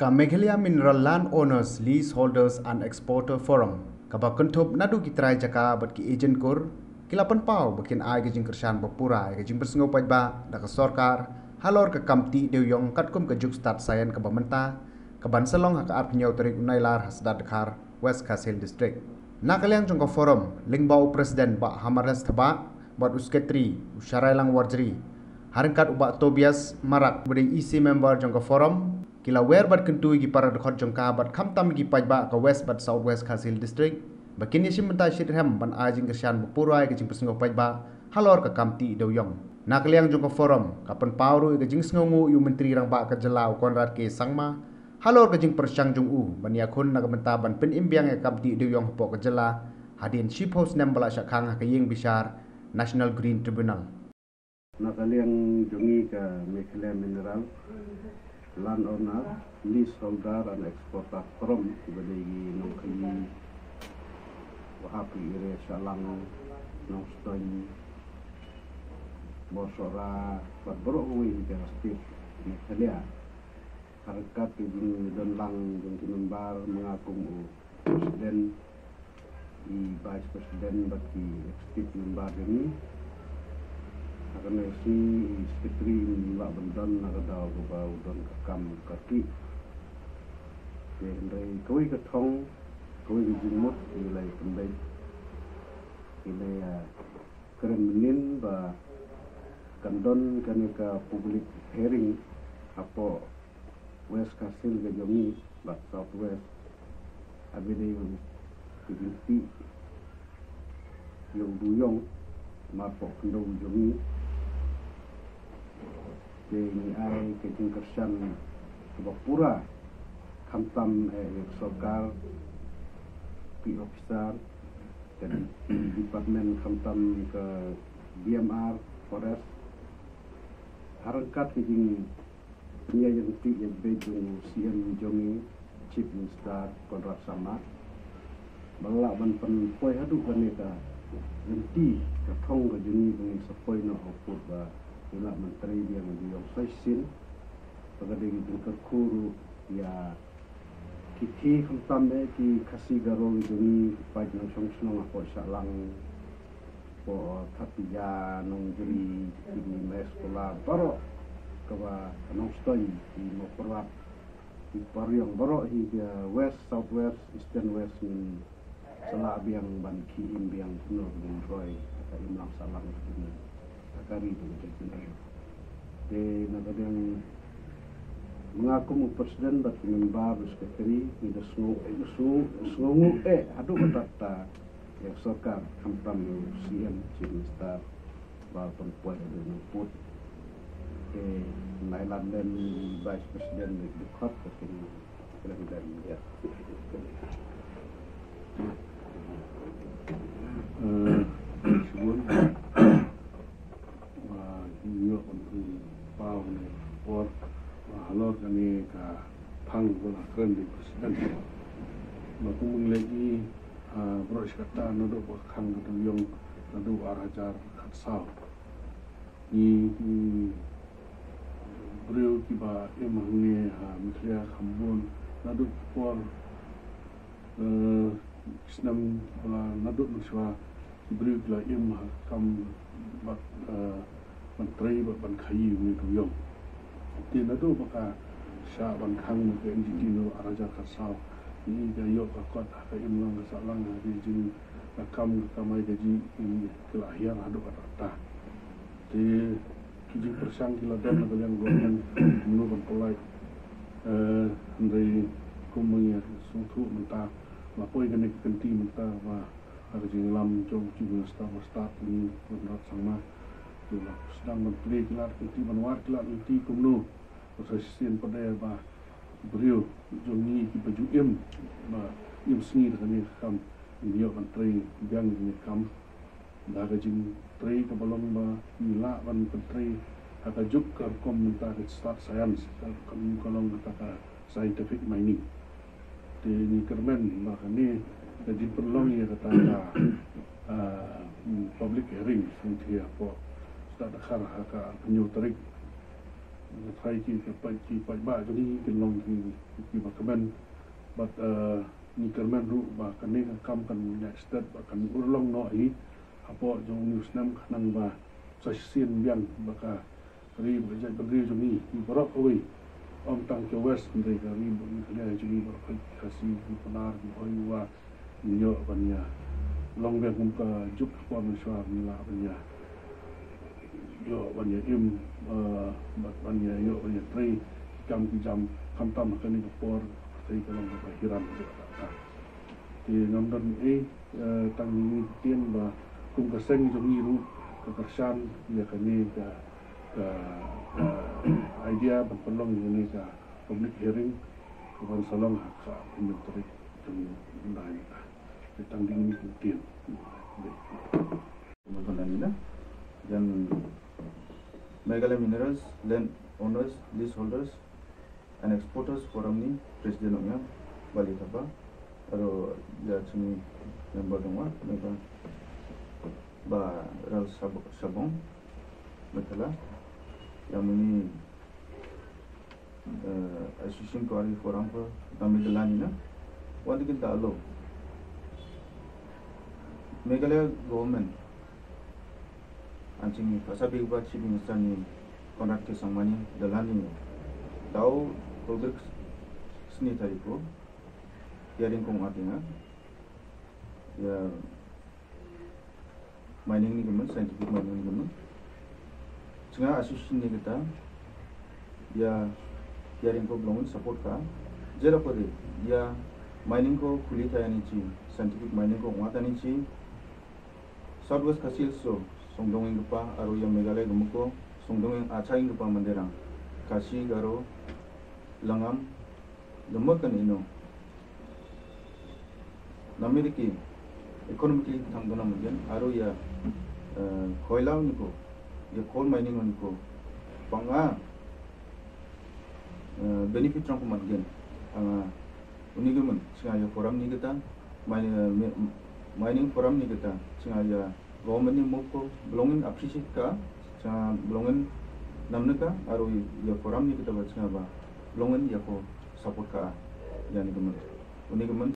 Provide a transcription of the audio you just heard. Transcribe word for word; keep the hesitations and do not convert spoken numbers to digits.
Ka Meghalaya Mineral Land Owners, Leaseholders and Exporter Forum, kaba kynthup naduh ki trai jaka bad ki agent kur, ki la pynpaw ba kin ai ka jingkyrshan ba pura ïa ka jingpynsngew paidbah da ka sorkar halor ka kam tih dewïong katkum ka juk stad saian kaba mynta, kaban sa long ha ka arphew tarik u Nailar ha Sdadkhar, West Khasi Hills District. Na ka liang jong ka forum, lyngba u president Bah Hamarles Thabah bad u secretary u Sharailang Warjri, ha ryngkat u Bah Tobias Marak, uba dei E C member jong ka forum, ki la wer bad kyntu ïa ki para dkhot jong ka bad khamtam ïa ki paidbah ka West bad South West Khasi Hills District ba kin ïashim bynta shitrhem ban ai jingkyrshan ba pura ïa ka jingpynsngew paidbah halor ka kam tih dewïong. Na ka liang jong ka forum, ka pynpaw ruh ïa ka jingsngewnguh ïa u Myntri Rangbah ka jylla u Conrad K Sangma halor ka jingpyrshang jong u ban ïakhun na ka bynta ban pynim biang ïa ka kam tih dewïong hapoh ka jylla, hadien shiphew snem ba la shah khang ha ka ïing bishar National Green Tribunal. Na ka liang jong ngi ka Meghalaya Mineral Land Owner, Leaseholder and Exporter Forum, kiba dei ki nongkhaïi ba hap ïa ka area Shillong, Nongstoiñ, Mawshynrut bad baroh kawei ka state Meghalaya. Ha ryngkat ka jingdon lang jong ki member, ma nga kum u president, i vice president bad ki executive member jong ngi. Ha kane ka sngi i secretary ym lah ban don na ka daw kaba u don ka kam ka tih. Te hynrei kawei ka thong, kawei ka jingmut ngi la pynbeit, ngi la ïakren mynnin ba kan don kane ka public hearing hapoh West Khasi Hills ka jong ngi bad South West, ha ba dei ban pyntih ïa u dewïong marpoh khyndew jong ngi. Te ngi ai ka jingkyrshan kaba pura, khamtam eh ïa ka sorkar, ki officer, ka department khamtam ka D M R, Forest, ha ryngkat ka jing ïa jingtih ïa jingtih jong u C M jong ngi, Chief Minister Conrad Sangma, ba lah ban pynpoi haduh kane ka lynti, ka thong ka jong ngi ba ngi sa poi noh ha court ba ngi lah ban trei biang ïa u dewïong sa shisien. Ba ka dei ka jingkyrkhu ruh ïa ki, ki khamtam eh ki Khasi Garo ki jong ngi, ki paid nongshong shnong hapoh Shillong, hapoh Thapia, Nongjri, ki Mehskulla, baroh kaba, ka Nongstoiñ, ki Mawkyrwat, ki Pariong, baroh hi ka West, South West, Eastern West, ngin sa lah biang ban khie im biang kumno ngin roi ha ka imlang sahlang jong ka ri jong ka jaitbynriew. Te na ka liang ma nga kum u president bad ki member, u secretary, ngi da sngew, eh, sngew, sngewnguh eh haduh katta katta ïa ka sorkar, khamtam ïa u C M, Chief Minister, ba pynpoi haduh nangput. Te nai lad lem vice president, bad ki dkhot, bad ki Eh, shibun, ba, ïoh, paw ne por, ba, halor kane ka phang ba la kren da u president. Ba kum ngi leh i, ah, baroh shi katta naduh ba khang ka dewïong naduh ar hajar khatsaw. Ngi, ngi briew kiba im hangne ha Meghalaya kham bun naduh ki por, eh, ki snem ba la naduh mynshuwa ki briew ki la im ha ka kam bad, eh, ban trei bad ban khaïi une u dewïong. Te naduh ba ka shah ban khang na ka N G T naduh ar hajar khatsaw, ngi ka ïoh ka kot ha ka imlang ka sahlang ha ka jing ka kam ka kamai kajih, ngi ka la hiar haduh katta katta. Te ki jingpyrshang ki la don na ka liang government kumno ban pynlait. Eh, hynrei kum ma ngi sngewthuh mynta la poi kane ka kynti mynta ba ha ka jingïalam jong u Chief Minister ba stad, u Conrad Sangma. Te la sdang ban plie ki lad kynti, ban wad ki lad kynti kumno ba sa shisien pat de ba briew jong ngi kiba ju im, ba im sngi da kane ka kam, ngin ïoh ban trei biang ïa kane ka kam. Da ka jingtrei kaba long ba ngi lah ban pyntrei ha ka juk ka rukom mynta ka stad science, ka rukom ka long kata ka scientific mining. Te ngi kyrmen ba kane ka jingpynlong ïa kata ka, ah, public hearing, sngewthuh hapoh Sdadkhar ha ka arphew tarik. Ka trai ki ka pait ki paidbah jong ngi kin long ki ki ba kmen. Bad ngi kyrmen ruh ba kane ka kam kan ïa stet ba kan urlong noh hi hapoh jong u snem khnang ba sa shisien biang ba ka ri ba ka jaitbynriew jong ngi ki baroh kawei. Ym tang ka West, hynrei ka ri ba ngi ka liang jong ngi baroh, Khasi, ki Pnar, ki Hoi, wa ngi ïoh ban ïa long biang kum ka juk ka por mynshuwa, ngi lah ban ïa ïoh ban ïa im, eh, ban ïa ïoh ban ïa trei ki kam ki jam, khamtam ha kane ka por pyrthei ka long kaba hiran. Te ngam don ei, eh, tang ngi ktien ba kum ka seng jong ngi ruh ka kyrshan ïa kane ka, ka, ka idea ban pynlong ïa kane ka public hearing kaban sa long ha ka pynjot tarik jong ngi. Te tang dei ngi ktien. Mynta ngi na jan Meghalaya Minerals Land Owners, Leaseholders and Exporters Forum ni President ong ïa Bali Thapa, aro ïa chini member dong wa, member ba Ral Sab-, Sabong, Meghalaya, ïa muni eh, association ko ari forum ko tang Meghalaya ni na. Wan dikin ta alo. Meghalaya government, anjing ka sabi ba Chief Minister ni Conrad K Sangma ni da lani. Tau progress sni tari ko. Ïa ring kong ati na. Ïa mining ni ka mut, scientific mining ni ka mut. Chynga association ni kita, ïa, ïa ring ko ba long support ka. Jera ko de, ïa mining ko khuli ta ïa ni chi, scientific mining ko ngwa ta ni chi. South West Khasi Hills so, song dong ing pa, aro ïa Meghalaya ka mut ko, song dong ing acha ing pa Manderang. Khasi, Garo, Langam, ka mut kan ino. Namar ki economically thang dona mungkin, aro ïa, eh, koila ni ko, ïa coal mining ni ko, panga, eh, benefit rang ko mungkin, anga, uni gumen, chynga ïa forum ni kita, mi-, mi-, mining forum ni kita, chynga ïa government ni mut ko, ba long in appreciate ka, chynga ba long in namne ka, aro ïa forum ni kita ba chynga ba, ba long in ïa ko support ka, ïa ni gumen, uni gumen.